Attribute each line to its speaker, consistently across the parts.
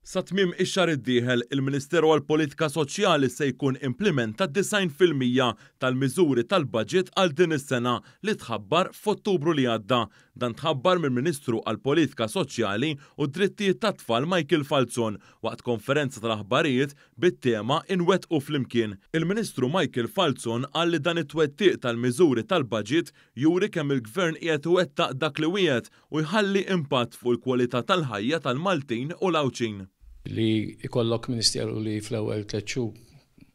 Speaker 1: Sa tmiem ix-xahar id-dieħel, il-Ministeru għall-Politika Soċjali se jkun implimenta 90% tal-miżuri tal-baġit għal din is-sena li tħabbar f'Ottubru li għadda. Dan tħabbar mill-Ministru għall-Politika Soċjali u d-Drittijiet tat-Tfal Michael Falzon waqt konferenza tal-aħbarijiet bit-tema 'Inwettqu Flimkien'. Il-Ministru Michael Falzon qal li dan it-twettiq tal-miżuri tal-baġit juri kemm il-Gvern qiegħed iwettaq dak li wiegħed u jħalli impatt fuq il-kwalità tal-ħajja tal-Maltin u l-Għawdxin.
Speaker 2: Li jkollok Ministeru li fl-ewwel tliet xhur,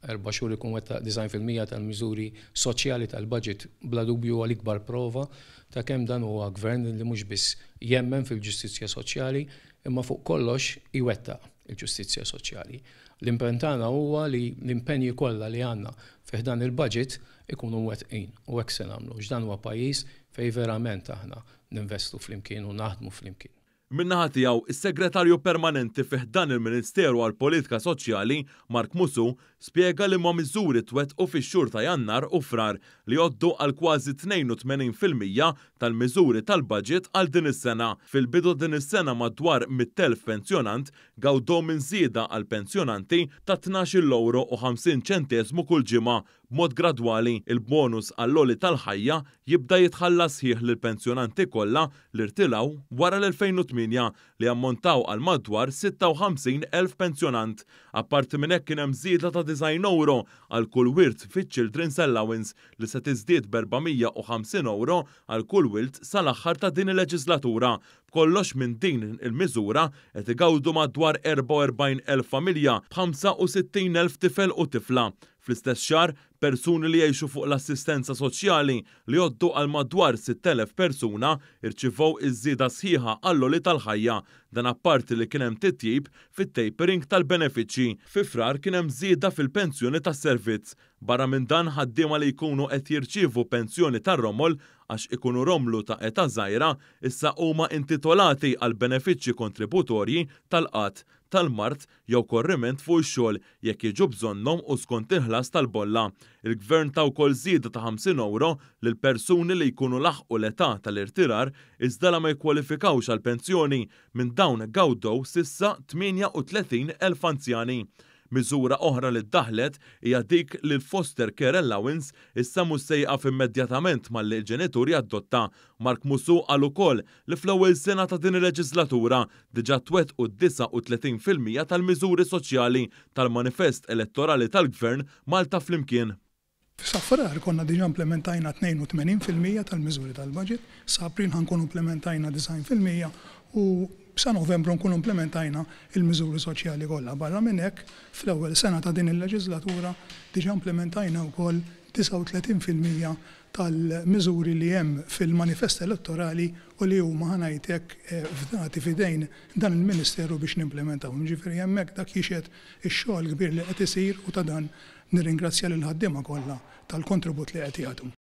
Speaker 2: erba' xhur ikun wettaq 90% tal-miżuri soċjali tal-budget bla dubju huwa l-ikbar prova ta' kemm dan huwa Gvern li mhux biss jemmen fil-ġustizzja soċjali imma fuq kollox iwettaq il-ġustizzja soċjali. L-impenn tagħna huwa li l-impenji kollha li għandna fi ħdan il-budget ikunu mwettqin u hekk se nagħmlu għax dan huwa pajjiż fejn verament aħna ninvestu flimkien u naħdmu flimkien.
Speaker 1: Min-naħa tiegħu, is-Segretarju Permanenti fi ħdan il-Ministeru għall-Politika Soċjali, Mark Musù, spjega liema miżuri twettqu fix-xhur ta' Jannar u Frar li jgħoddu għal kważi 82% tal-miżuri tal-baġit għal din is-sena. Fil-bidu ta' din is-sena madwar 100,000 pensjonant gawdew minn żieda għall-pensjonanti ta' tnax-il ewro u 50 ċenteżmu kull ġimgħa B'mod gradwali, il-bonus għall-għoli tal-ħajja jibda jitħallas sħiħ lill-pensjonanti kollha li rtiraw wara l-2008, li jammontaw għal madwar 56,000 pensjonant. Apparti minn hekk kien hemm żieda ta' 90 ewro għal kull wirt fiċ-Children's Allowance li se tiżdied b'450 ewro għal kull wild sal-aħħar ta' din il-leġislatura. B'kollox minn din il-miżura qed igawdu madwar 44,000 familja b'65,000 tifel u tifla. Fl-istess xahar, persuni li jgħixu fuq l-assistenza soċjali, li jgħoddu għal madwar 6,000 persuna, irċivew iż-żieda sħiħa għall-għoli tal-ħajja. Dan apparti li kien hemm titjib fit-tapering tal-benefiċċji. Fi Frar kien hemm żieda fil-pensjoni tas-servizz. Barra minn dan, ħaddiema li jkunu qed jirċievu pensjoni tar-romol għax ikunu romlu ta' età żgħira, issa huma intitolati għal benefiċċji kontributorji tal-qgħad, tal-mard jew korriment fuq ix-xogħol jekk jiġu bżonnhom u skont il-ħlas tal-bolla. Il-Gvern ta wkoll żieda ta' 50 ewro lil persuni li jkunu laħqu l-età tal-irtirar iżda la ma jikkwalifikawx għall-pensjoni. Minn dawn gawdew s'issa 38,000 anzjani. Miżura oħra li ddaħħlet hija dik li l-foster care allowance issa mhux se jieqaf immedjatament malli l-ġenitur jaddotta. Mark Musù qal ukoll li fl-ewwel sena ta' din il-leġislatura diġà twettqu 39% tal-miżuri soċjali tal-manifest elettorali tal-Gvern Malta Flimkien.
Speaker 3: Sa Frar konna diġà implimentajna 82% tal-miżuri tal-budget, sa April ħa nkunu implimentajna 90% u sa Novembru nkunu implimentajna l-miżuri soċjali kollha. Barra minn hekk, fl-ewwel sena ta' din il-leġislatura diġà implimentajna wkoll 39% tal-miżuri li hemm fil-manifest elettorali u li huma, ħa ngħid hekk, fdati f'idejn dan il-Ministeru biex nimplimentawhom. Jiġifieri hemmhekk dak jixhed ix-xogħol kbir li qed isir u ta' dan nirringrazzja lill-ħaddiema kollha tal-kontribut li qed jagħtu.